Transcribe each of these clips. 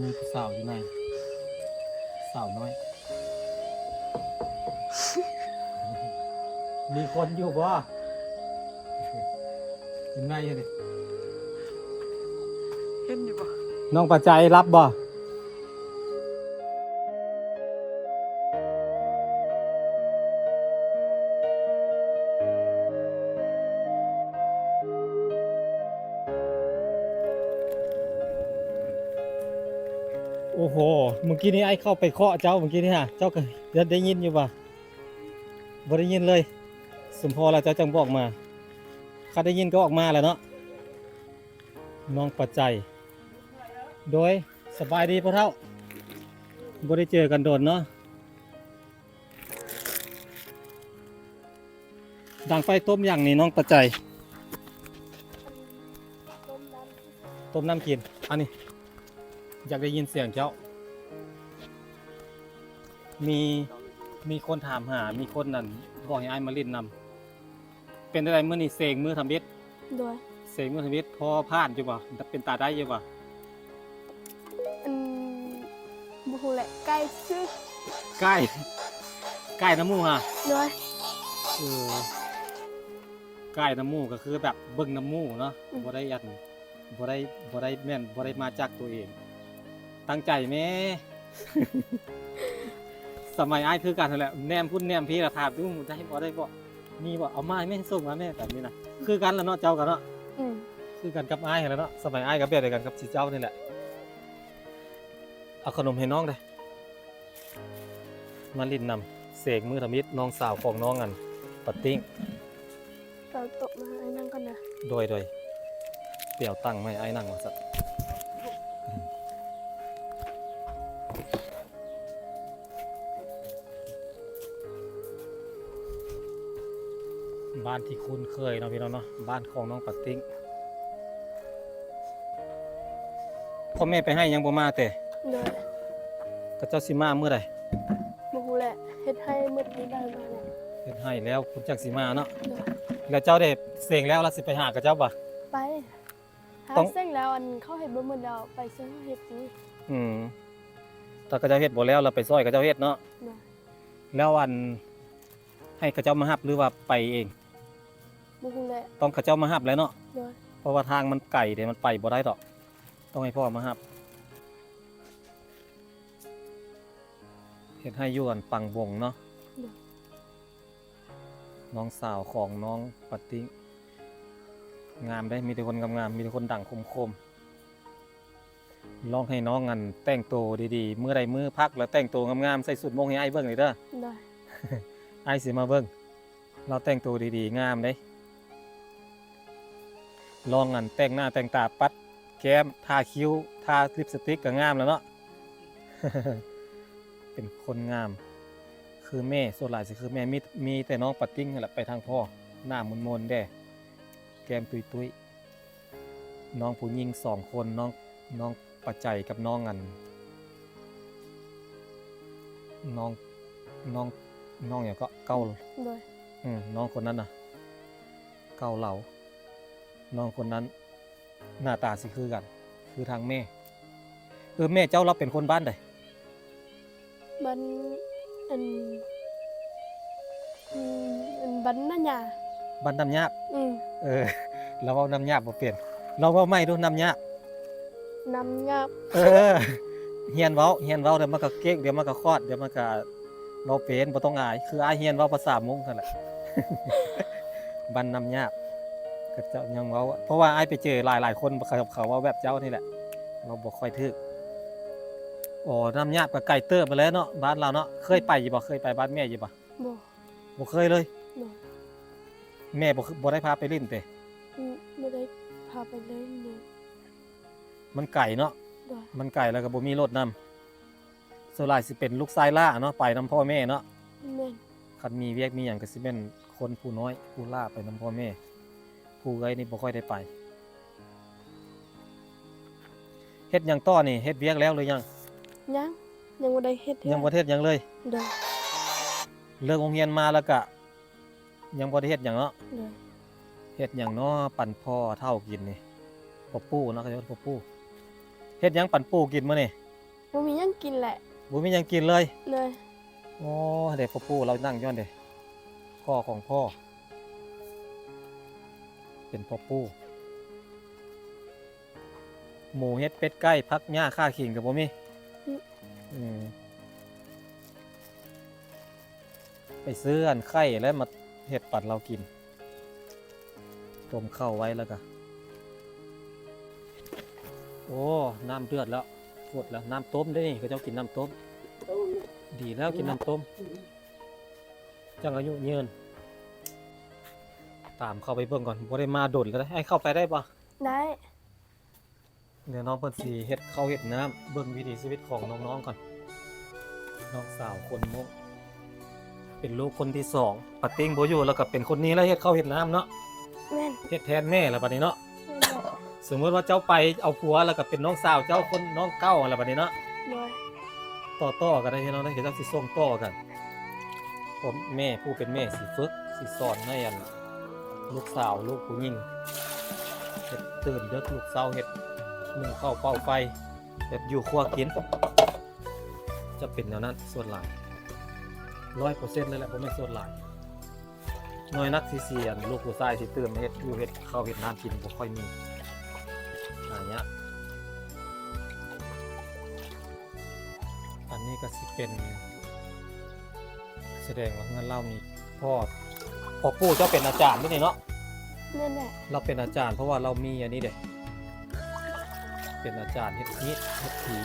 ມີຜູ້ສາວຢູ່ໃນ ສາວນ້ອຍ ມີຄົນຢູ່ບໍ່? ເຫັນໄໝເດ? ເຫັນຢູ່ບໍ່? ນ້ອງປາໃຈ ຮັບບໍ່? ໂອ້ໂຫ ມື້ກີ້ນີ້ອ້າຍເຂົ້າໄປເຄາະເຈົ້າ ມື້ກີ້ນີ້ຫາ ເຈົ້າກໍໄດ້ຍິນຢູ່ບໍ່? ບໍ່ໄດ້ຍິນເລີຍ. ສົມພໍແລ້ວເຈົ້າຈັ່ງບອກມາ. ຄັນໄດ້ຍິນກໍອອກມາແຫຼະເນາະ. ນ້ອງປາໃຈ. ໂດຍ ສະບາຍດີພໍ່ເຖົ້າ. ບໍ່ໄດ້ເຈີກັນດົນເນາະ. ດັງໄຟຕົ້ມຫຍັງນີ້ນ້ອງປາໃຈ? ຕົ້ມນ້ຳກິນ. ອັນນີ້ ຢາກໄດ້ຍິນສຽງເຈົ້າ. ມີ ມີຄົນຖາມຫາ ມີຄົນນັ້ນບອກໃຫ້ອ້າຍມາຫຼິ້ນນຳ. ເປັນຈັ່ງໃດມື້ນີ້ ເສັງມື້ທຳອິດ? ໂດຍ. ເສັງມື້ທຳອິດ ພໍຜ່ານຢູ່ບໍ່? ເປັນຕາໄດ້ຢູ່ບໍ່? ອັນ ບໍ່ຮູ້ແຫຼະ ໃກ້ຊື່. ໃກ້ ໃກ້ນຳໝູ່ຫາ? ໂດຍ. ເອີ ໃກ້ນຳໝູ່ກໍຄືແບບເບິ່ງນຳໝູ່ເນາະ. ອືມ. ບໍ່ໄດ້ອັນ ບໍ່ໄດ້ ບໍ່ໄດ້ແມ່ນ ບໍ່ໄດ້ມາຈາກຕົວເອງ. ຕັ້ງໃຈແມ້. ສະໄໝອ້າຍຄືກັນຫັ້ນແຫຼະ ແນມພຸ້ນແນມພີ້ລະຖາມດູ ໄດ້ບໍ່ ໄດ້ບໍ່ ມີບໍ່ ເອົາມາແມ່ ສົ່ງມາແມ່ ແບບນີ້ນະ. ຄືກັນລະເນາະ ເຈົ້າກໍເນາະ. ອືມ. ຄືກັນກັບອ້າຍຫັ້ນລະເນາະ ສະໄໝອ້າຍກໍແບບດຽວກັນກັບຊິເຈົ້ານີ້ແຫຼະ. ເອົາຂະໜົມໃຫ້ນ້ອງເດີ້. ມາຫຼິ້ນນຳ ເສັງມື້ທຳອິດ ນ້ອງສາວຂອງນ້ອງອັນປາຕິ້ງ. ເອົາໂຕະມາໃຫ້ອ້າຍນັ່ງກ່ອນນະ. ໂດຍ ໂດຍ. ໄປເອົາຕັ່ງມາໃຫ້ອ້າຍນັ່ງວ່າຊັ້ນ. ບ້ານທີ່ຄຸ້ນເຄີຍເນາະ ພີ່ນ້ອງເນາະ ບ້ານຂອງນ້ອງປາຕິ້ງ. ພໍ່ແມ່ໄປໄຮ່ຍັງບໍ່ມາເຕ? ໂດຍ. ເຂົາເຈົ້າຊິມາມື້ໃດ? ບໍ່ຮູ້ແຫຼະ ເຮັດໄຮ່ໝົດນີ້ໄດ້ມາແລ້ວ. ເຮັດໄຮ່ແລ້ວເພິ່ນຈັ່ງຊິມາເນາະ. ໂດຍ. ແລ້ວເຈົ້າໄດ້ເສັງແລ້ວ ແລ້ວຊິໄປຫາເຂົາເຈົ້າບໍ່? ໄປ. ຕ້ອງ ເສັງແລ້ວ ອັນເຂົາເຮັດບໍ່ໝົດແລ້ວ ໄປຊ່ວຍເຂົາເຮັດຕິ. ອືມ. ຖ້າເຂົາເຈົ້າເຮັດບໍ່ແລ້ວ ແລ້ວໄປຊ່ອຍເຂົາເຈົ້າເຮັດເນາະ. ໂດຍ. ແລ້ວອັນ ໃຫ້ເຂົາເຈົ້າມາຮັບ ຫຼືວ່າໄປເອງ? ບໍ່ຮູ້ແຫຼະ. ຕ້ອງເຂົາເຈົ້າມາຮັບແຫຼະເນາະ. ໂດຍ. ເພາະວ່າທາງມັນໄກເດ້ ມັນໄປບໍ່ໄດ້ດອກ. ຕ້ອງໃຫ້ພໍ່ມາຮັບ. ເຮັດໄຮ່ຢູ່ອັນປັງວົງເນາະ. ໂດຍ. ນ້ອງສາວຂອງນ້ອງປາຕິ້ງ ງາມເດ້ ມີແຕ່ຄົນງາມໆ ມີແຕ່ຄົນດັງຄົມໆ. ລອງໃຫ້ນ້ອງອັນແຕ່ງໂຕດີໆ ມື້ໃດມື້ພັກແລ້ວແຕ່ງໂຕງາມໆ ໃສ່ຊຸດມົງໃຫ້ອ້າຍເບິ່ງແດ່ເດີ. ໄດ້. ອ້າຍຊິມາເບິ່ງ ລາວແຕ່ງໂຕດີໆ ງາມເດ້. ລອງອັນແຕ່ງໜ້າແຕ່ງຕາ ປັດແກ້ມ ທາຄິ້ວ ທາລິບສະຕິກ ກໍງາມແລ້ວເນາະ. ເປັນຄົນງາມ ຄືແມ່ ສ່ວນຫຼາຍຊິຄືແມ່. ມີ ມີແຕ່ນ້ອງປາຕິ້ງຫັ້ນແຫຼະໄປທາງພໍ່ ໜ້າມົນໆ ແດ່ ແກ້ມຕຸ້ຍໆ. ນ້ອງຜູ້ຍິງສອງຄົນ ນ້ອງ ນ້ອງປາໃຈກັບນ້ອງອັນ ນ້ອງ ນ້ອງ ນ້ອງຫຍັງເກາະ ເກົ້າ. ໂດຍ. ອືມ ນ້ອງຄົນນັ້ນນະ ເກົ້າເລົາ. ນ້ອງຄົນນັ້ນໜ້າຕາຊິຄືກັນ ຄືທາງແມ່. ເອີ ແມ່ເຈົ້າລາວເປັນຄົນບ້ານໃດ? ບ້ານ ອັນ ອືມ ອັນ ບ້ານນາຫຍ້າ. ບ້ານນ້ຳຍາບ. ອືມ. ເອີ ລາວເວົ້ານ້ຳຍາບບໍ່ເປັນ. ລອງເວົ້າໃໝ່ດູ ນ້ຳຍາບ. ນ້ຳຍາບ. ເອີ ຮຽນເວົ້າ ຮຽນເວົ້າ ດຽວມັນກໍເກັ່ງ ດຽວມັນກໍຄອດ ດຽວມັນກໍເວົ້າເປັນ ບໍ່ຕ້ອງອາຍ. ຄືອ້າຍຮຽນເວົ້າພາສາມົ້ງຫັ້ນແຫຼະ. ບ້ານນ້ຳຍາບ ເຂົາເຈົ້າຍັງເວົ້າ ເພາະວ່າອ້າຍໄປເຈີຫຼາຍໆຄົນ ເຂົາ ເຂົາເວົ້າແບບເຈົ້ານີ້ແຫຼະ ເວົ້າບໍ່ຄ່ອຍຖືກ. ອໍ ນ້ຳຍາບກໍໄກເຕີບຫັ້ນແຫຼະເນາະ ບ້ານລາວເນາະ. ເຄີຍໄປຢູ່ບໍ່? ເຄີຍໄປບ້ານແມ່ຢູ່ບໍ່? ບໍ່. ບໍ່ເຄີຍເລີຍ? ໂດຍ. ແມ່ບໍ່ ບໍ່ໄດ້ພາໄປຫຼິ້ນເຕ? ອືມ ບໍ່ໄດ້ພາໄປຫຼິ້ນເລີຍ. ມັນໄກເນາະ? ໂດຍ. ມັນໄກແລ້ວກໍບໍ່ມີລົດນຳ. ສ່ວນຫຼາຍຊິເປັນລູກຊາຍຫຼ້າເນາະ ໄປນຳພໍ່ແມ່ເນາະ. ແມ່ນ. ຄັນມີວຽກມີຫຍັງກໍຊິແມ່ນຄົນຜູ້ນ້ອຍຜູ້ຫຼ້າໄປນຳພໍ່ແມ່. ຜູ້ເອື້ອຍນີ້ບໍ່ຄ່ອຍໄດ້ໄປ. ເຮັດຫຍັງຕໍ່ນີ້? ເຮັດວຽກແລ້ວຫຼືຍັງ? ຍັງ ຍັງບໍ່ໄດ້ເຮັດ. ຍັງບໍ່ເຮັດຫຍັງເລີຍ? ໂດຍ. ເລີກໂຮງຮຽນມາແລ້ວກະຍັງບໍ່ໄດ້ເຮັດຫຍັງເນາະ? ໂດຍ. ເຮັດຫຍັງເນາະ ປັນພໍ່ເຖົ້າກິນນີ້? ພໍ່ປູ່ເນາະ ເຂົາເອີ້ນພໍ່ປູ່. ເຮັດຫຍັງປັນປູ່ກິນມື້ນີ້? ບໍ່ມີຫຍັງກິນແຫຼະ. ບໍ່ມີຫຍັງກິນເລີຍ? ໂດຍ. ໂອ້ ເດ້ ພໍ່ປູ່ລາວນັ່ງຢູ່ຫັ້ນເດ້ ພໍ່ຂອງພໍ່ ເປັນພໍ່ປູ່. ໝູເຫັດເປັດໄກ່ ຜັກຫຍ້າຂ່າຂິງກໍບໍ່ມີ. ອືມ ອືມ ໄປຊື້ອັນໄຂ່ແລ້ວມາເຮັດປັນລາວກິນ. ຕົ້ມເຂົ້າໄວ້ແລ້ວກະ ໂອ້ ນ້ຳເດືອດແລ້ວ ຟົດແລ້ວ. ນ້ຳຕົ້ມເດ້ນີ້ ເຂົາເຈົ້າກິນນ້ຳຕົ້ມ. ໂອ້ ດີແລ້ວກິນນ້ຳຕົ້ມ ອືມ ຈັ່ງອາຍຸຍືນ. ຕາມເຂົ້າໄປເບິ່ງກ່ອນ ບໍ່ໄດ້ມາດົນແລ້ວເດ້. ອ້າຍ ເຂົ້າໄປໄດ້ບໍ່? ໄດ້. ດຽວນ້ອງເພິ່ນຊິເຮັດເຂົ້າເຮັດນ້ຳ ເບິ່ງວິຖີຊີວິດຂອງນ້ອງໆກ່ອນ. ນ້ອງສາວຄົນມົ້ງ ເປັນລູກຄົນທີສອງ ປາຕິ້ງບໍ່ຢູ່ ແລ້ວກໍເປັນຄົນນີ້ແຫຼະເຮັດເຂົ້າເຮັດນ້ຳເນາະ. ແມ່ນ. ເຮັດແທນແມ່ລະບັດນີ້ເນາະ. ແມ່ນແຫຼະ. ສົມມຸດວ່າເຈົ້າໄປເອົາຜົວ ແລ້ວກໍເປັນນ້ອງສາວເຈົ້າຄົນ ນ້ອງເກົ່າລະບັດນີ້ເນາະ. ໂດຍ. ຕໍ່ໆກັນໄດ້ພີ່ນ້ອງເດີ ເຂົາເຈົ້າຊິສົ່ງຕໍ່ກັນ. ພໍ່ແມ່ ຜູ້ເປັນແມ່ຊິຝຶກ ຊິສອນໃຫ້ອັນລູກສາວ ລູກຜູ້ຍິງ ເຮັດຕື່ນເດິກ ລຸກເຊົ້າ ເຮັດໜຶ້ງເຂົ້າເປົ່າໄຟ ເຮັດຢູ່ຄົວກິນ ຈະເປັນແນວນັ້ນສ່ວນຫຼາຍ ຮ້ອຍເປີເຊັນເລີຍແຫຼະ ບໍ່ແມ່ນສ່ວນຫຼາຍ. ໜ້ອຍນັກຊິ ຊິອັນລູກຜູ້ຊາຍຊິຕື່ນມາເຮັດຢູ່ເຮັດເຂົ້າເຮັດນ້ຳກິນ ບໍ່ຄ່ອຍມີ ຫາຍາກ. ອັນນີ້ກໍຊິເປັນ ສະແດງວ່າເຮືອນລາວມີພໍ່ ພໍ່ປູ່ເຈົ້າເປັນອາຈານຢູ່ນີ້ເນາະ. ແມ່ນແຫຼະ. ລາວເປັນອາຈານ ເພາະວ່າລາວມີອັນນີ້ເດ້ ເປັນອາຈານເຮັດຮີດເຮັດຜີ.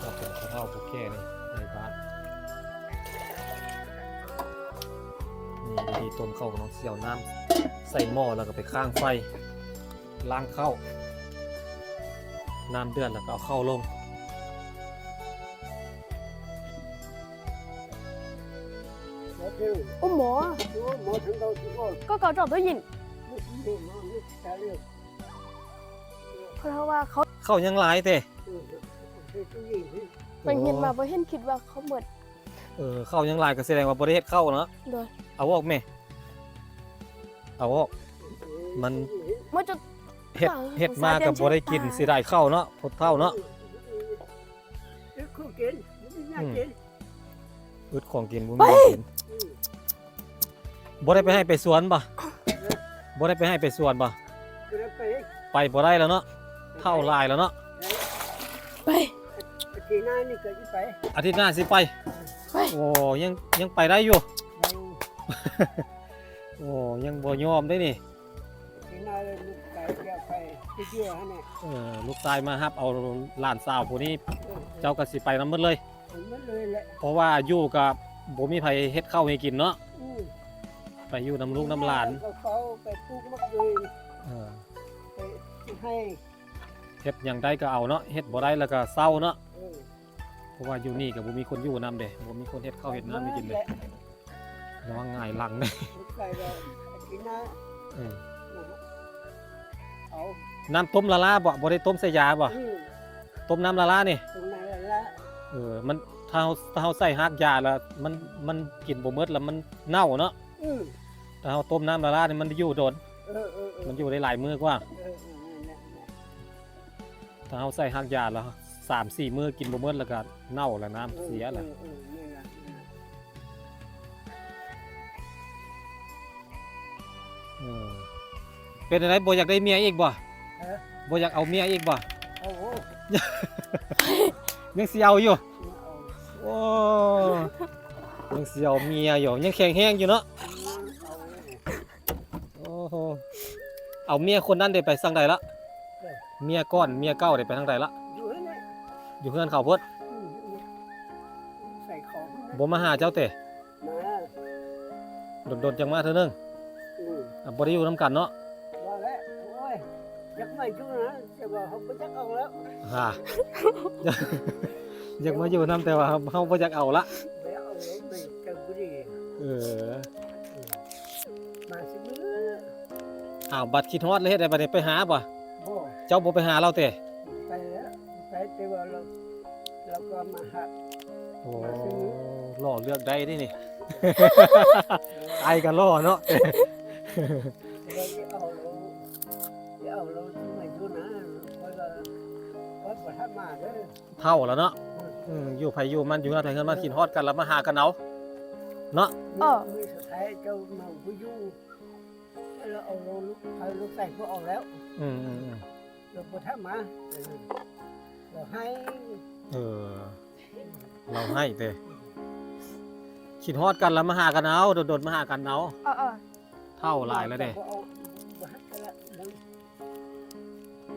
ລາວເປັນຜູ້ເຖົ້າຜູ້ແກ່ໃນ ໃນບ້ານ. ນີ້ວິທີຕົ້ມເຂົ້າຂອງນ້ອງ ຊິເອົານ້ຳໃສ່ໝໍ້ ແລ້ວກໍໄປຄ້າງໄຟ ລ້າງເຂົ້າ ນ້ຳເດືອດແລ້ວກໍເອົາເຂົ້າລົງ. ໂອ້ ໝໍ ໂອ້ ໝໍ ເຖິງເຂົາຊິອອກ ກໍເຂົາເຈົ້າໄດ້ຍິນ ເພາະວ່າເຂົາ ເຂົ້າຍັງຫຼາຍເຕະ. ເອີ ເປັນເຫັນວ່າບໍ່ເຫັນ ຄິດວ່າເຂົາໝົດ. ເອີ ເຂົ້າຍັງຫຼາຍກໍສະແດງວ່າບໍ່ໄດ້ເຮັດເຂົ້າເນາະ. ໂດຍ. ເອົາອອກແມ່ ເອົາອອກ ມັນ ເຮັດ ເຮັດມາກໍບໍ່ໄດ້ກິນ ເສຍດາຍເຂົ້າເນາະ ຜູ້ເຖົ້າເນາະ. ອືມ ອຶດຂອງກິນ ບໍ່ມີຫຍັງກິນ. ອືມ ບໍ່ໄດ້ໄປໄຮ່ໄປສວນບໍ່? ບໍ່ໄດ້ໄປໄຮ່ໄປສວນບໍ່? ໄປບໍ່ໄດ້ແລ້ວເນາະ ເຖົ້າຫຼາຍແລ້ວເນາະ. ໄປ ອາທິດໜ້ານີ້ກໍຊິໄປ ອາທິດໜ້າຊິໄປ. ໂອ້ ຍັງ ຍັງໄປໄດ້ຢູ່. ໂອ້ ຍັງບໍ່ຍອມເດ້ນີ້. ເອີ ລູກຊາຍມາຮັບເອົາຫຼານສາວຜູ້ນີ້ ເອີ ເຈົ້າກໍຊິໄປນຳໝົດເລີຍ. ເອີ ໝົດເລີຍແຫຼະ ເພາະວ່າຢູ່ກໍບໍ່ມີໃຜເຮັດເຂົ້າໃຫ້ກິນເນາະ. ອືມ ໄປຢູ່ນຳລູກນຳຫຼານ ໄປປູກໝາກເອີຍ. ເອີ ໄປເຮັດໄຮ່ ເຮັດຫຍັງໄດ້ກໍເອົາເນາະ ເຮັດບໍ່ໄດ້ແລ້ວກໍເຊົາເນາະ. ເອີ ເພາະວ່າຢູ່ນີ້ກໍບໍ່ມີຄົນຢູ່ນຳເດ້ ບໍ່ມີຄົນເຮັດເຂົ້າເຮັດນ້ຳໃຫ້ກິນເດ້. ລະວັງຫງາຍຫຼັງເດ້. ເອີ ນ້ຳຕົ້ມລາໆບໍ່? ບໍ່ໄດ້ຕົ້ມໃສ່ຢາບໍ່? ອືມ ຕົ້ມນ້ຳລາໆນີ້. ຕົ້ມນ້ຳລາໆ. ເອີ ມັນ ຖ້າເຮົາ ຖ້າເຮົາໃສ່ຮາກຢາລະ ມັນ ມັນກິນບໍ່ໝົດລະ ມັນເນົ່າເນາະ. ອືມ ຖ້າເຮົາຕົ້ມນ້ຳລາໆນີ້ ມັນຢູ່ດົນ. ເອີ ເອີ ມັນຢູ່ໄດ້ຫຼາຍມື້ກວ່າ. ເອີ ເອີ ນັ້ນແຫຼະ. ຖ້າເຮົາໃສ່ຮາກຢາລະ ສາມສີ່ມື້ກິນບໍ່ໝົດ ລະກະເນົ່າລະ ນ້ຳເສຍລະ. ເອີ ເອີ ແມ່ນລະ ເອີ ເປັນຈັ່ງໃດ ບໍ່ຢາກໄດ້ເມຍອີກບໍ່? ຮະ ບໍ່ຢາກເອົາເມຍອີກບໍ່? ເອົາ ໂອ້ ຍັງຊິເອົາຢູ່. ເອົາ ໂອ້ ຍັງຊິເອົາເມຍຢູ່ ຍັງແຂງແຮງຢູ່ເນາະ. ເອົາ ໂອ້ໂຫ ເອົາເມຍຄົນນັ້ນໄດ້ໄປທາງໃດລະ? ເອີ ເມຍກ່ອນ ເມຍເກົ່າໄດ້ໄປທາງໃດລະ? ຢູ່ຫັ້ນແຫຼະ ຢູ່ເຮືອນເຂົາພຸ້ນ. ອືມ ໃສ່ຂອງ ບໍ່ມາຫາເຈົ້າເຕະ? ມາ ດົນໆຈັ່ງມາເທື່ອໜຶ່ງ. ອືມ ອ່າ ບໍ່ໄດ້ຢູ່ນຳກັນເນາະ? ບໍ່ແຫຼະ ໂອ້ຍ ຢາກມາຢູ່ນະ ແຕ່ວ່າເຮົາບໍ່ຢາກເອົາແລ້ວ. ຫາ ຢາກມາຢູ່ນຳ ແຕ່ວ່າເຮົາ ເຮົາບໍ່ຢາກເອົາລະ. ບໍ່ຢາກເອົາແລ້ວ ມັນຈະບໍ່ດີ. ເອີ ມາຊິມື້. ອ້າວ ບັດຄິດຮອດແລ້ວເຮັດໃດບັດນີ້ ໄປຫາບໍ່? ບໍ່ ເຈົ້າບໍ່ໄປຫາລາວເຕະ? ໄປແລ້ວ ໄປແຕ່ວ່າລາວ ລາວກໍມາຫາ. ໂອ້ ມາຊິມື້ ຫຼໍ່ເລືອກໄດ້ເດ້ນີ້. ໄອ້ກໍຫຼໍ່ເນາະ. ເອົາລາວ ຊິເອົາລາວມາຢູ່ນະ ຂ້ອຍວ່າ ບໍ່ທັນມາເດີ ເຖົ້າແລ້ວເນາະ. ອືມ ອືມ ຢູ່ໃຜຢູ່ມັນ ຢູ່ເຮືອນໃຜເຮືອນມັນ ເອີ ຄິດຮອດກັນແລ້ວມາຫາກັນເອົາເນາະ. ເອີ ມື້ສຸດທ້າຍເຈົ້າມາບໍ່ຢູ່ ແລ້ວເອົາລູກ ເອົາລູກໃສ່ບໍ່ອອກແລ້ວ. ອືມ ອືມ ອືມ ແລ້ວບໍ່ທັນມາ ເອີ ລາວໄຫ້ ເອີ ລາວໄຫ້ເດ້ ຄິດຮອດກັນແລ້ວມາຫາກັນເອົາ ດົນໆມາຫາກັນເອົາ. ເອີ ເອີ ເຖົ້າຫຼາຍແລ້ວເດ້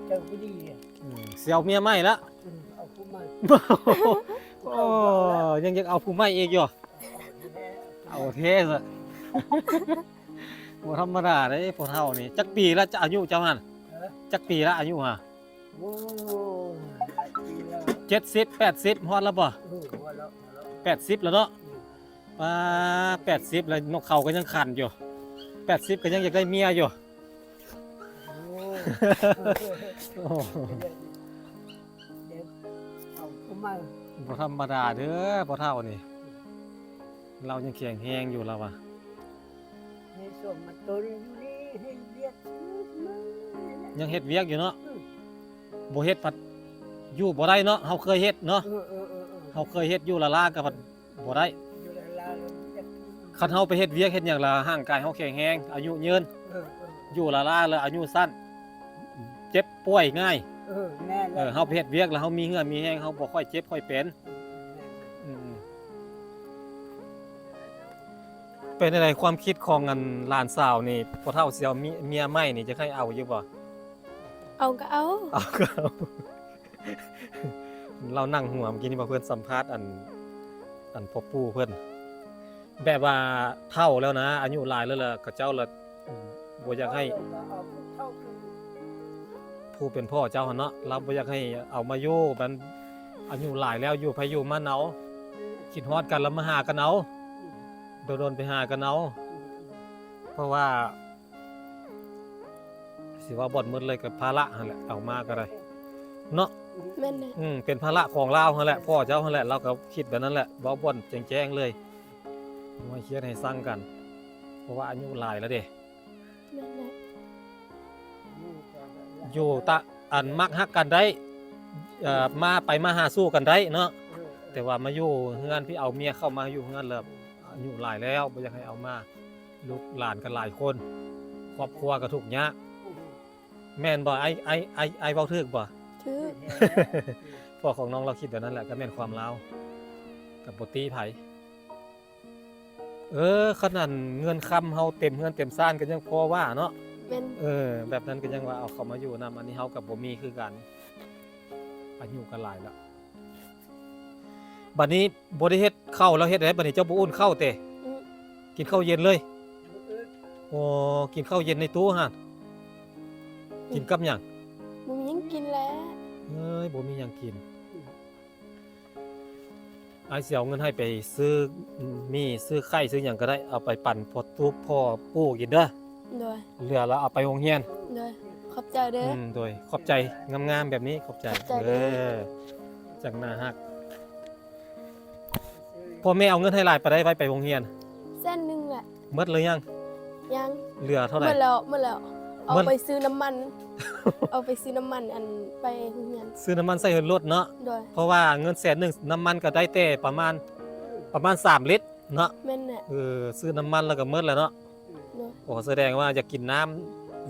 ເຈົ້າບໍ່ດີ ອືມ ຊິເອົາເມຍໃໝ່ລະ ອືມ ເອົາຜູ້ໃໝ່ ໂອ້ ຍັງຢາກເອົາຜູ້ໃໝ່ອີກຢູ່ ເອົາແທ້ຊະ ບໍ່ທຳມະດາເດ້ ພໍ່ເຖົ້ານີ້. ຈັກປີລະ ອາຍຸເຈົ້າຫັ້ນ? ເອີ ຈັກປີລະ ອາຍຸຫະ? ໂອ້ ຫຼາຍປີແລ້ວ ເຈັດສິບ ແປດສິບ ຮອດແລ້ວບໍ່? ເອີ ຮອດແລ້ວ ຮອດແລ້ວ ແປດສິບແລ້ວເນາະ. ອືມ ປາ ແປດສິບແລ້ວ ນົກເຂົາກໍຍັງຂັນຢູ່ ແປດສິບກໍຍັງຢາກໄດ້ເມຍຢູ່. ໂອ້ ໂອ້ ເອົາຜູ້ໃໝ່ ບໍ່ທຳມະດາເດີພໍ່ເຖົ້ານີ້ ລາວຍັງແຂງແຮງຢູ່ລາວວ່າ ໃຫ້ສົມມາຕົນຢູ່ນີ້ ເຮັດວຽກ ຍັງເຮັດວຽກຢູ່ເນາະ. ອືມ ບໍ່ເຮັດພັດຢູ່ບໍ່ໄດ້ເນາະ ເຮົາເຄີຍເຮັດເນາະ. ເອີ ເອີ ເອີ ເອີ ເຮົາເຄີຍເຮັດຢູ່ລະລາກໍພັດ ບໍ່ໄດ້ ຢູ່ລາລາແລ້ວມັນຈະ ຄັນເຮົາໄປເຮັດວຽກເຮັດຫຍັງລະ ຮ່າງກາຍເຮົາແຂງແຮງ ອາຍຸຍືນ. ເອີ ເອີ ຢູ່ລາລາແລ້ວອາຍຸສັ້ນ ເຈັບປ່ວຍງ່າຍ. ເອີ ແມ່ນແຫຼະ ເອີ ເຮົາໄປເຮັດວຽກແລ້ວເຮົາມີເຫື່ອມີແຮງ ເຮົາບໍ່ຄ່ອຍເຈັບຄ່ອຍເປັນ. ອືມ ອືມ ອືມ ເປັນຈັ່ງໃດຄວາມຄິດຂອງອັນຫຼານສາວນີ້ ພໍ່ເຖົ້າຊິເອົາເມຍ ເມຍໃໝ່ນີ້ ຈະໃຫ້ເອົາຢູ່ບໍ່? ເອົາກໍເອົາ ເອົາກໍເອົາ. ລາວນັ່ງຫົວເມື່ອກີ້ນີ້ວ່າເພິ່ນສຳພາດອັນ ອັນພໍ່ປູ່ເພິ່ນ ແບບວ່າເຖົ້າແລ້ວນະ ອາຍຸຫຼາຍແລ້ວລະ ເຂົາເຈົ້າລະ ອືມ ບໍ່ຢາກໃຫ້ ເອົາ ເອົາຜູ້ເຖົ້າຄື ຜູ້ເປັນພໍ່ເຈົ້າຫັ້ນເນາະ ລາວບໍ່ຢາກໃຫ້ເອົາມາຢູ່ ມັນອາຍຸຫຼາຍແລ້ວ ຢູ່ໃຜຢູ່ມັນເອົາ ອືມ ຄິດຮອດກັນລະມາຫາກັນເອົາ ອືມ ດົນໆໄປຫາກັນເອົາ ອືມ ເພາະວ່າ ຊິເວົ້າບ່ອນໝົດເລີຍກໍພາລະຫັ້ນແຫຼະ ເອົາມາກໍໄດ້ເນາະ. ແມ່ນແຫຼະ ອືມ ເປັນພາລະຂອງລາວຫັ້ນແຫຼະ ພໍ່ເຈົ້າຫັ້ນແຫຼະ ລາວກໍຄິດແບບນັ້ນແຫຼະ ເວົ້າບ່ອນແຈ້ງໆເລີຍ ບໍ່ໃຫ້ຄຽດໃຫ້ຊັງກັນ ເພາະວ່າອາຍຸຫຼາຍແລ້ວເດ້. ແມ່ນແຫຼະ ຢູ່ຕະ ອັນມັກຮັກກັນໄດ້ ເອີ ມາໄປມາຫາສູ່ກັນໄດ້ເນາະ ແຕ່ວ່າມາຢູ່ເຮືອນ ພີ່ເອົາເມຍເຂົ້າມາຢູ່ເຮືອນແລ້ວ ອາຍຸຫຼາຍແລ້ວ ບໍ່ຢາກໃຫ້ເອົາມາ ລູກຫຼານກໍຫຼາຍຄົນ ຄອບຄົວກໍທຸກຍາກ ແມ່ນບໍ່? ອ້າຍ ອ້າຍ ອ້າຍ ອ້າຍເວົ້າຖືກບໍ່? ຖືກ ພໍ່ຂອງນ້ອງລາວຄິດແບບນັ້ນແຫຼະ ກໍແມ່ນຄວາມລາວ ກໍບໍ່ຕິໃຜ. ເອີ ຂະໜາດເງິນຄຳເຮົາເຕັມເຮືອນເຕັມຊານກໍຍັງພໍວ່າເນາະ ແມ່ນ ເອີ ແບບນັ້ນກໍຍັງວ່າເອົາເຂົ້າມາຢູ່ນຳ ອັນນີ້ເຮົາກໍບໍ່ມີຄືກັນ ອາຍຸກໍຫຼາຍແລ້ວ. ບັດນີ້ບໍ່ໄດ້ເຮັດເຂົ້າແລ້ວເຮັດໃດບັດນີ້ ເຈົ້າບໍ່ອຸ່ນເຂົ້າເຕະ? ອືມ ກິນເຂົ້າເຢັນເລີຍ. ໂອ້ ກິນເຂົ້າເຢັນໃນຕູ້ຫັ້ນ ອືມ ກິນກັບຫຍັງ? ບໍ່ມີຫຍັງກິນແລ້ວ ເອີຍ ບໍ່ມີຫຍັງກິນ. ອ້າຍຊິເອົາເງິນໃຫ້ໄປຊື້ໝີ່ ຊື້ໄຂ່ ຊື້ຫຍັງກໍໄດ້ ເອົາໄປປັນພໍ່ຕູ່ ພໍ່ປູ່ກິນເດີ. ໂດຍ ເຫຼືອແລ້ວເອົາໄປໂຮງຮຽນ. ໂດຍ ຂອບໃຈເດີ. ອືມ ໂດຍ ຂອບໃຈ ງາມໆແບບນີ້ ຂອບໃຈ ຂອບໃຈເດີ. ເອີ ຈັ່ງໜ້າຮັກ. ພໍ່ແມ່ເອົາເງິນໃຫ້ຫຼາຍປານໃດໄວ້ໄປໂຮງຮຽນ? ແສນໜຶ່ງແຫຼະ. ໝົດຫຼືຍັງ? ຍັງ. ເຫຼືອເທົ່າໃດ? ໝົດແລ້ວ ໝົດແລ້ວ ເອົາໄປຊື້ນ້ຳມັນ ເອົາໄປຊື້ນ້ຳມັນ ອັນ ໄປໂຮງຮຽນ ຊື້ນ້ຳມັນໃສ່ລົດເນາະ. ໂດຍ ເພາະວ່າເງິນແສນໜຶ່ງ ນ້ຳມັນກໍໄດ້ແຕ່ປະມານ ປະມານສາມລິດເນາະ. ແມ່ນແຫຼະ. ເອີ ຊື້ນ້ຳມັນແລ້ວກໍໝົດແລ້ວເນາະ. ໂດຍ ໂອ້ ສະແດງວ່າຢາກກິນນ້ຳ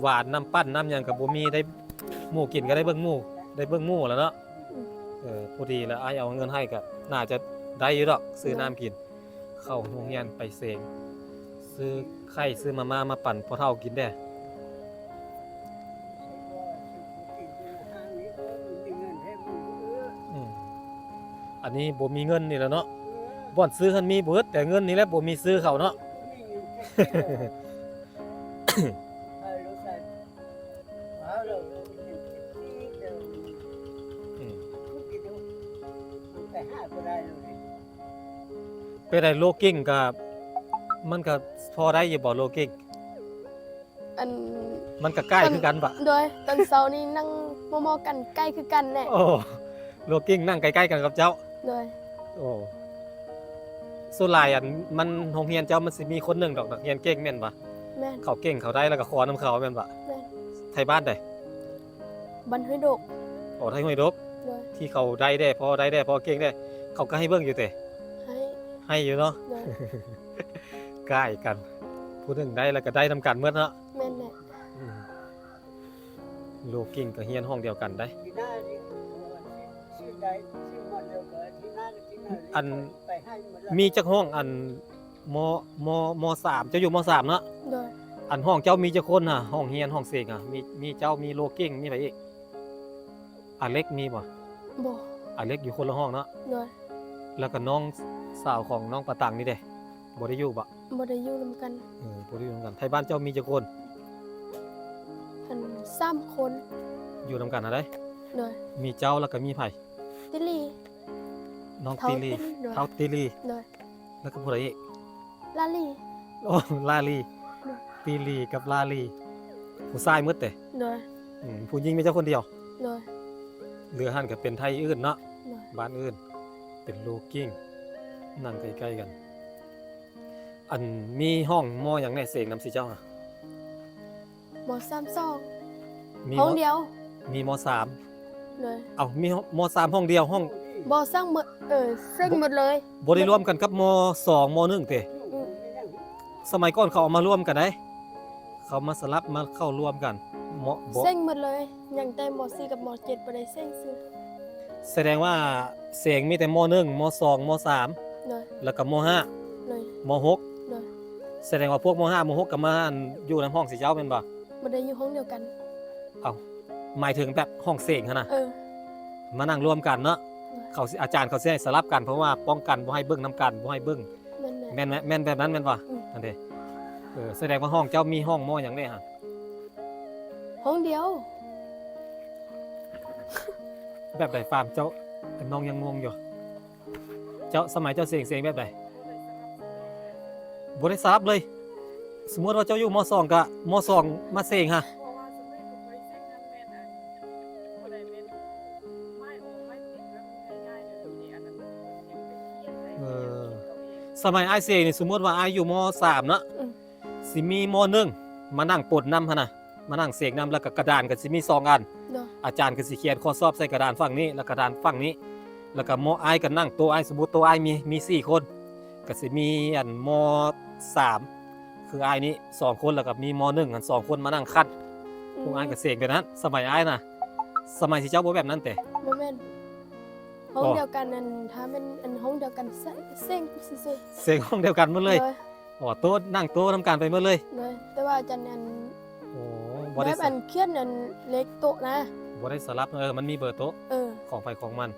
ຫວານ ນ້ຳປັ່ນ ນ້ຳຫຍັງກໍບໍ່ມີ ໄດ້ ໝູ່ກິນກໍໄດ້ເບິ່ງໝູ່ ໄດ້ເບິ່ງໝູ່ແລ້ວເນາະ. ອືມ ເອີ ພໍດີແລ້ວ ອ້າຍເອົາເງິນໃຫ້ກໍໜ້າຈະໄດ້ຢູ່ດອກ ຊື້ນ້ຳກິນ. ໂດຍ ເຂົ້າໂຮງຮຽນໄປເສັງ ຊື້ໄຂ່ ຊື້ມາມ່າມາປັນພໍ່ເຖົ້າກິນແດ່. ອືມ ອັນນີ້ບໍ່ມີເງິນນີ້ແຫຼະເນາະ. ເອີ ບ່ອນຊື້ຫັ້ນມີເບິດ ແຕ່ເງິນນີ້ແຫຼະບໍ່ມີຊື້ເຂົ້າເນາະ. ບໍ່ມີເງິນຊື້ເຂົ້າ. ອືມ ໄປຫາບໍ່ໄດ້ເລີຍ. ເປັນໃດ ໂລກິງກະ ມັນກະພໍໄດ້ຢູ່ບໍ່ ໂລກິງ? ອັນ ມັນກະໃກ້ຄືກັນປະ? ໂດຍ ຕອນເຊົ້ານີ້ນັ່ງມໍ່ໆກັນ ໃກ້ຄືກັນແຫຼະ. ໂອ້ ໂລກິງນັ່ງໃກ້ໆກັນກັບເຈົ້າ. ໂດຍ ໂອ້ ສ່ວນຫຼາຍອັນ ມັນ ໂຮງຮຽນເຈົ້າມັນຊິມີຄົນໜຶ່ງດອກ ນັກຮຽນເກັ່ງແມ່ນປະ? ແມ່ນ ເຂົາເກັ່ງເຂົາໄດ້ ແລ້ວກະຂໍນຳເຂົາແມ່ນປະ? ແມ່ນ. ໄທບ້ານໃດ? ບ້ານຫ້ວຍດົກ. ອໍ ໄທຫ້ວຍດົກ. ໂດ ທີ່ເຂົາໄດ້ແດ່ ພໍໄດ້ແດ່ ພໍເກັ່ງແດ່ ເຂົາກໍໃຫ້ເບິ່ງຢູ່ເຕ? ໃຫ້ ໃຫ້ຢູ່ເນາະ. ໂດຍ ຄ້າຍກັນ ຜູ້ໜຶ່ງໄດ້ແລ້ວກໍໄດ້ນຳກັນໝົດເນາະ. ແມ່ນແຫຼະ. ອືມ ລູກເກັ່ງກໍຮຽນຫ້ອງດຽວກັນໄດ໋. ອັນ ມີຈັກຫ້ອງ? ອັນ ມໍ ມໍ ມໍສາມ ເຈົ້າຢູ່ມໍສາມເນາະ. ໂດຍ ອັນຫ້ອງເຈົ້າມີຈັກຄົນນະ? ຫ້ອງຮຽນ ຫ້ອງເສັງອະ ມີ ມີເຈົ້າ ມີໂລເກັ່ງ ມີໃຜອີກ? ອາເລັກມີບໍ່? ບໍ່ ອາເລັກຢູ່ຄົນລະຫ້ອງເນາະ. ໂດຍ ແລ້ວກໍນ້ອງສາວຂອງນ້ອງປາຕັງນີ້ເດ ບໍ່ໄດ້ຢູ່ບໍ່? ບໍ່ໄດ້ຢູ່ນຳກັນ. ເອີ ບໍ່ໄດ້ຢູ່ນຳກັນ. ໄທບ້ານເຈົ້າມີຈັກຄົນ? ອັນ ສາມຄົນ ຢູ່ນຳກັນຫັ້ນໃດ໋. ໂດຍ ມີເຈົ້າ ແລ້ວກໍມີໃຜ? ຕິລີ ນ້ອງຕິລີ ເຖົ້າຕິລີ. ໂດຍ ເຖົ້າຕິລີ. ໂດຍ ແລ້ວກໍຜູ້ໃດອີກ? ລາລີ. ໂອ້ ລາລີ. ໂດຍ ຕິລີກັບລາລີ ຜູ້ຊາຍໝົດເດ? ໂດຍ ອືມ ຜູ້ຍິງມີເຈົ້າຄົນດຽວ. ໂດຍ ເຫຼືອຫັ້ນກໍເປັນໄທອື່ນເນາະ. ໂດຍ ບ້ານອື່ນ ເປັນໂລເກັ່ງ ນັ່ງໃກ້ໆກັນ. ອັນ ມີຫ້ອງມໍຫຍັງແດ່ເສັງນຳຊິເຈົ້າຫະ? ມໍສາມສອງ ມີ ຫ້ອງດຽວ ມີມໍສາມ. ໂດຍ ເອົ້າ ມີມໍສາມຫ້ອງດຽວ ຫ້ອງ ບໍ່ ເສັງໝົດ ເອີ ເສັງໝົດເລີຍ ບໍ່ໄດ້ລວມກັນກັບມໍສອງ ມໍໜຶ່ງເຕ? ອືມ ສະໄໝກ່ອນເຂົາເອົາມາລວມກັນໄດ໋ ເຂົາມາສະຫຼັບມາເຂົ້າລວມກັນ ເໝາະບໍ່ ເສັງໝົດເລີຍ ຍັງແຕ່ມໍສີ່ກັບມໍເຈັດບໍ່ໄດ້ເສັງຊື່. ສະແດງວ່າເສັງມີແຕ່ມໍໜຶ່ງ ມໍສອງ ມໍສາມ ໂດຍ ແລ້ວກໍມໍຫ້າ ໂດຍ ມໍຫົກ. ໂດຍ ສະແດງວ່າພວກມໍຫ້າ ມໍຫົກກໍມາ ອັນ ຢູ່ນຳຫ້ອງຊິເຈົ້າແມ່ນບໍ່? ບໍ່ໄດ້ຢູ່ຫ້ອງດຽວກັນ. ເອົ້າ ໝາຍເຖິງແບບຫ້ອງເສັງຫັ້ນນະ? ເອີ ມານັ່ງລວມກັນເນາະ. ໂດຍ ເຂົາຊິ ອາຈານເຂົາຊິໃຫ້ສະຫຼັບກັນ ເພາະວ່າປ້ອງກັນບໍ່ໃຫ້ເບິ່ງນຳກັນ ບໍ່ໃຫ້ເບິ່ງ. ແມ່ນແຫຼະ ແມ່ນ ແມ່ນແບບນັ້ນແມ່ນບໍ່? ອືມ ນັ້ນເດ. ເອີ ສະແດງວ່າຫ້ອງເຈົ້າມີຫ້ອງມໍຫຍັງແດ່ຫະ? ຫ້ອງດຽວ. ແບບໃດ? ຟາມເຈົ້າ ນ້ອງຍັງງົງຢູ່. ເຈົ້າ ສະໄໝເຈົ້າເສັງ ເສັງແບບໃດ? ບໍ່ໄດ້ສະຫຼັບເລີຍ. ສົມມຸດວ່າເຈົ້າຢູ່ມໍສອງ ກະມໍສອງມາເສັງຫະ? ເອີ ສະໄໝອ້າຍເສັງນີ້ ສົມມຸດວ່າອ້າຍຢູ່ມໍສາມເນາະ. ອືມ ຊິມີມໍໜຶ່ງມານັ່ງປົນນຳຫັ້ນນະ ມານັ່ງເສັງນຳ ແລ້ວກໍກະດານກໍຊິມີສອງອັນ. ໂດຍ ອາຈານກໍຊິຂຽນຂໍ້ສອບໃສ່ກະດານຝັ່ງນີ້ ແລ້ວກະດານຝັ່ງນີ້ ແລ້ວກໍມໍ ອ້າຍກໍນັ່ງໂຕະອ້າຍ. ສົມມຸດໂຕະອ້າຍມີ ມີສີ່ຄົນ ກໍຊິມີອັນມໍສາມ ຄືອ້າຍນີ້ສອງຄົນ ແລ້ວກໍມີມໍໜຶ່ງຫັ້ນສອງຄົນມານັ່ງຄັນ. ອືມ ພວກອ້າຍກໍເສັງແບບນັ້ນ ສະໄໝອ້າຍນະ. ສະໄໝຊິເຈົ້າບໍ່ແບບນັ້ນເຕ? ບໍ່ແມ່ນ ຫ້ອງດຽວກັນ ອັນ ຖ້າແມ່ນອັນຫ້ອງດຽວກັນ ເສັງ ເສັງຊື່ໆ ເສັງຫ້ອງດຽວກັນໝົດເລີຍ. ໂດຍ ອໍ ໂຕະ ນັ່ງໂຕະນຳກັນໄປໝົດເລີຍ. ໂດຍ ແຕ່ວ່າອາຈານ ອັນ ໂອ້ ບໍ່ໄດ້ ແບບ ສະ ອັນ ຂຽນ ອັນ ເລກໂຕະນະ ບໍ່ໄດ້ສະຫຼັບ. ເອີ ມັນມີເບີໂຕະ ເອີ ຂອງໃຜຂອງມັນ.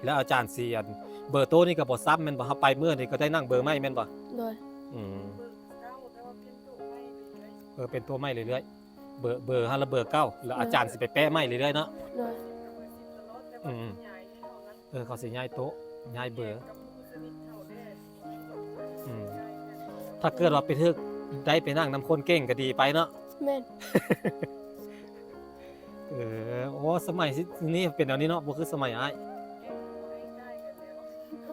ແລ້ວອາຈານຊິ ອັນ ເບີໂຕະນີ້ກໍບໍ່ຊ້ຳແມ່ນບໍ່? ເຮົາໄປມື້ໃດກໍໄດ້ນັ່ງເບີໃໝ່ແມ່ນບໍ່? ໂດຍ ອືມ ເອີ ປ່ຽນໂຕະໃໝ່ເລື້ອຍໆ ເບີ ເບີຫັ້ນລະເບີເກົ່າ ແລ້ວອາຈານ ໂດຍ ຊິໄປແປະໃໝ່ເລື້ອຍໆເນາະ. ໂດຍ ອືມ ເອີ ເຂົາຊິຍ້າຍໂຕະ ຍ້າຍເບີ. ອືມ ຖ້າເກີດວ່າໄປຖືກໄດ້ໄປນັ່ງນຳຄົນເກັ່ງກໍດີໄປເນາະ. ແມ່ນ ເອີ ໂອ້ ສະໄໝນີ້ເປັນແນວນີ້ເນາະ ບໍ່ຄືສະໄໝອ້າຍ.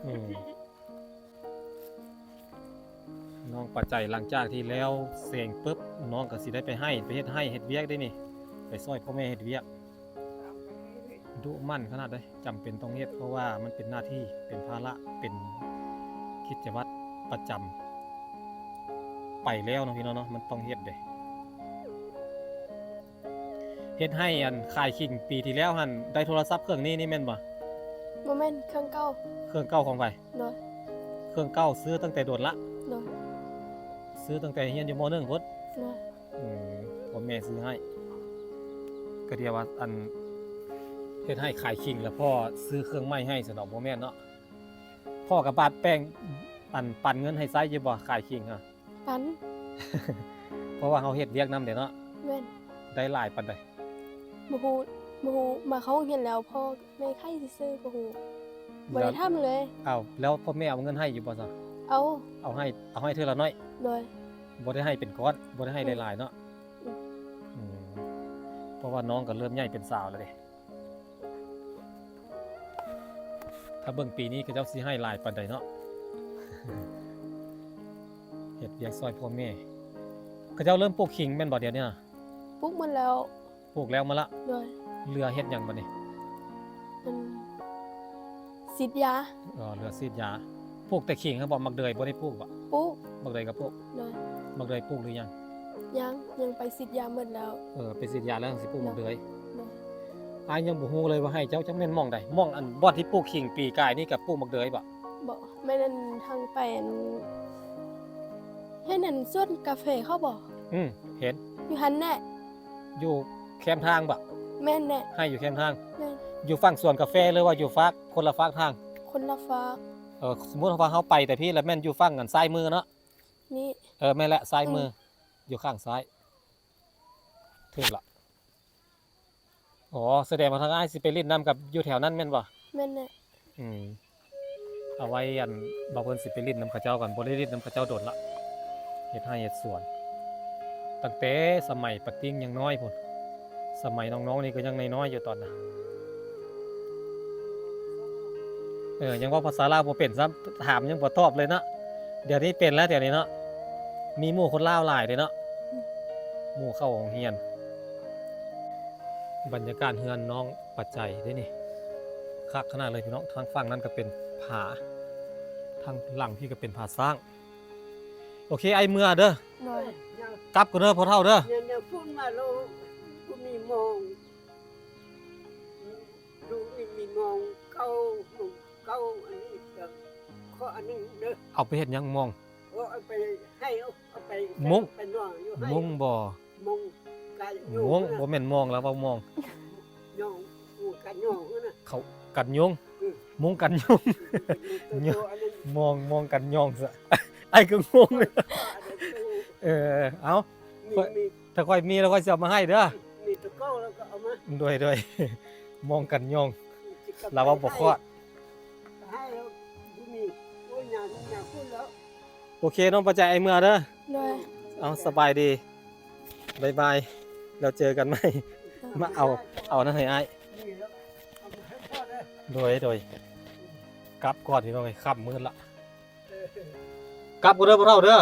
ອືມ ນ້ອງປາໃຈ ຫຼັງຈາກທີ່ແລ້ວເສັງປຶບ ນ້ອງກໍຊິໄດ້ໄປໄຮ່ ໄປເຮັດໄຮ່ເຮັດວຽກເດ້ນີ້ ໄປຊ່ອຍພໍ່ແມ່ເຮັດວຽກ. ດຸໝັ່ນຂະໜາດໃດ ຈຳເປັນຕ້ອງເຮັດ ເພາະວ່າມັນເປັນໜ້າທີ່ ເປັນພາລະ ເປັນກິດຈະວັດປະຈຳ ໄປແລ້ວເນາະພີ່ນ້ອງເນາະ ມັນຕ້ອງເຮັດເດ້. ເຮັດໄຮ່ ອັນ ຂາຍຂີງປີທີ່ແລ້ວຫັ້ນ ໄດ້ໂທລະສັບເຄື່ອງນີ້ ນີ້ແມ່ນບໍ່? ບໍ່ແມ່ນ ເຄື່ອງເກົ່າ. ເຄື່ອງເກົ່າຂອງໃຜ? ໂດຍ ເຄື່ອງເກົ່າ ຊື້ຕັ້ງແຕ່ດົນລະ? ໂດຍ ຊື້ຕັ້ງແຕ່ຮຽນຢູ່ມໍໜຶ່ງພຸ້ນ? ໂດຍ ອືມ ພໍ່ແມ່ຊື້ໃຫ້. ກໍດຽວວ່າ ອັນ ເຮັດໄຮ່ຂາຍຂີງ ແລ້ວພໍ່ຊື້ເຄື່ອງໃໝ່ໃຫ້ຊັ້ນດອກ ບໍ່ແມ່ນເນາະ? ພໍ່ກໍບາດແບ່ງ ອັນ ປັນເງິນໃຫ້ໃຊ້ຢູ່ບໍ່ ຂາຍຂີງຫະ? ປັນ ເພາະວ່າເຮົາເຮັດວຽກນຳເດ້ເນາະ. ແມ່ນ ໄດ້ຫຼາຍປານໃດ? ບໍ່ຮູ້ ບໍ່ຮູ້ ມາເຂົ້າໂຮງຮຽນແລ້ວ ພໍ່ແມ່ໄຂ້ຊື່ໆ ບໍ່ຮູ້ ບໍ່ໄດ້ຖາມເລີຍ. ເອົ້າ ແລ້ວພໍ່ແມ່ເອົາເງິນໃຫ້ຢູ່ບໍ່ຊະ? ເອົາ ເອົາໃຫ້ ເອົາໃຫ້ເທື່ອລະໜ້ອຍ. ໂດຍ ບໍ່ໄດ້ໃຫ້ເປັນກ້ອນ ບໍ່ໄດ້ໃຫ້ ອືມ ຫຼາຍໆເນາະ. ອືມ ອືມ ເພາະວ່ານ້ອງກໍເລີ່ມໃຫຍ່ເປັນສາວແລ້ວເດ້. ຖ້າເບິ່ງປີນີ້ເຂົາເຈົ້າຊິໃຫ້ຫຼາຍປານໃດເນາະ? ເຮັດວຽກຊ່ອຍພໍ່ແມ່. ເຂົາເຈົ້າເລີ່ມປູກຂີງແມ່ນບໍ່ດຽວນີ້ນະ? ປູກໝົດແລ້ວ. ປູກແລ້ວໝົດລະ? ໂດຍ ເຫຼືອເຮັດຫຍັງບັດນີ້? ອັນ ສີດຢາ. ອໍ ເຫຼືອສີດຢາ. ປູກແຕ່ຂີງຫັ້ນບໍ່? ໝາກເດືອຍບໍ່ໄດ້ປູກບໍ່? ປູກ. ໝາກເດືອຍກໍປູກ. ໂດຍ. ໝາກເດືອຍປູກຫຼືຍັງ? ຍັງ ຍັງໄປສີດຢາໝົດແລ້ວ. ເອີ ໄປສີດຢາແລ້ວຈັ່ງຊິປູກໝາກເດືອຍ. ໂດຍ. ອ້າຍຍັງບໍ່ຮູ້ເລີຍວ່າໄຮ່ເຈົ້າຈັກແມ່ນໝ່ອງໃດ? ໝ່ອງອັນບ່ອນທີ່ປູກຂີງປີກາຍນີ້ກໍປູກໝາກເດືອຍບໍ່? ບໍ່ ແມ່ນອັນທາງໄປອັນ ເຫັນອັນສວນກາເຟເຂົາບໍ່? ອືມ ເຫັນ. ຢູ່ຫັ້ນແຫຼະ. ຢູ່ແຄມທາງບໍ່? ແມ່ນແຫຼະ. ໄຮ່ຢູ່ແຄມທາງ. ແມ່ນ. ຢູ່ຝັ່ງສວນກາເຟ ຫຼືວ່າຢູ່ຟາກ ຄົນລະຟາກທາງ? ຄົນລະຟາກ. ເອີ ສົມມຸດວ່າເຮົາໄປແຕ່ພີ້ ລະແມ່ນຢູ່ຝັ່ງອັນຊ້າຍມືເນາະ? ນີ້. ເອີ ແມ່ນແຫຼະ ຊ້າຍມື. ເອີ ຢູ່ຂ້າງຊ້າຍ. ຖືກລະ. ອໍ ສະແດງວ່າທາງອ້າຍຊິໄປຫຼິ້ນນຳກັບຢູ່ແຖວນັ້ນແມ່ນບໍ່? ແມ່ນແຫຼະ. ອືມ ເອົາໄວ້ອັນ ບ່າວເພິ່ນຊິໄປຫຼິ້ນນຳເຂົາເຈົ້າກ່ອນ ບໍ່ໄດ້ຫຼິ້ນນຳເຂົາເຈົ້າດົນລະ ເຮັດໄຮ່ເຮັດສວນ ຕັ້ງແຕ່ສະໄໝປາຕິ່ງຍັງນ້ອຍພຸ້ນ ສະໄໝນ້ອງໆນີ້ກໍຍັງນ້ອຍໆຢູ່ຕອນນະ. ເອີ ຍັງເວົ້າພາສາລາວບໍ່ເປັນຊ້ຳ ຖາມຍັງບໍ່ຕອບເລີຍເນາະ. ດຽວນີ້ເປັນແລ້ວ ດຽວນີ້ເນາະ ມີໝູ່ຄົນລາວຫຼາຍເດ້ເນາະ ໝູ່ເຂົ້າໂຮງຮຽນ. ບັນຍາກາດເຮືອນນ້ອງປາໃຈເດ້ນີ້ ຄັກຂະໜາດເລີຍພີ່ນ້ອງ. ທາງຝັ່ງນັ້ນກໍເປັນຜາ ທາງຫຼັງພີ້ກໍເປັນຜາຊ້າງ. ໂອເຄ ອ້າຍເມືອເດີ. ໂດຍ. ກັບກ່ອນເດີພໍ່ເຖົ້າເດີ. ແນວໆ ພຸ້ນມາໂລ ບໍ່ມີມອງ ດູນີ້ມີມອງເກົ້າ ມອງເກົ້າ ອັນນີ້ກໍຂໍອັນໜຶ່ງເດີ. ເອົາໄປເຮັດຫຍັງມອງ? ໂອ ເອົາໄປໃຫ້ ເອົາໄປ ມຸ້ງ ໄປນອນຢູ່ໃຫ້ ມຸ້ງບໍ່? ມຸ້ງ ກະ ມຸ້ງ ບໍ່ແມ່ນມອງ ລາວເວົ້າມອງ ຍອງ ໝູ່ກັນຍອງນະ ເຂົາກັນຍຸງ ອືມ ມຸ້ງກັນຍຸງ ໂຕ ໂຕ ໂຕ ອັນນັ້ນ ມອງ ມອງກັນຍອງຊະ ອ້າຍກໍງົງ ເອີ ເອົາ ມີ ຂ້ອຍ ມີ ຖ້າຂ້ອຍມີແລ້ວຂ້ອຍຊິເອົາມາໃຫ້ເດີ ມີໂຕເກົ່າແລ້ວກໍເອົາມາ ໂດຍ ໂດຍ ມອງກັນຍອງ ຊິກັບ ລາວເວົ້າບໍ່ຄອດ ໃຫ້ແລ້ວ ບໍ່ມີ ໂອ້ຍ ຍາມ ຍາມພຸ້ນແລ້ວ ໂອເຄ ນ້ອງປາໃຈ ອ້າຍເມືອເດີ ໂດຍ ເອົາ ສະບາຍດີ ບາຍບາຍ ແລ້ວເຈີກັນໃໝ່ ມາເອົາ ເອົານັ້ນໃຫ້ອ້າຍ ໂດຍ ໂດຍ ກັບກ່ອນ ພີ່ນ້ອງເອີຍ ຄ່ຳມືດລະ ກັບກ່ອນເດີ ພໍ່ເຖົ້າເດີ.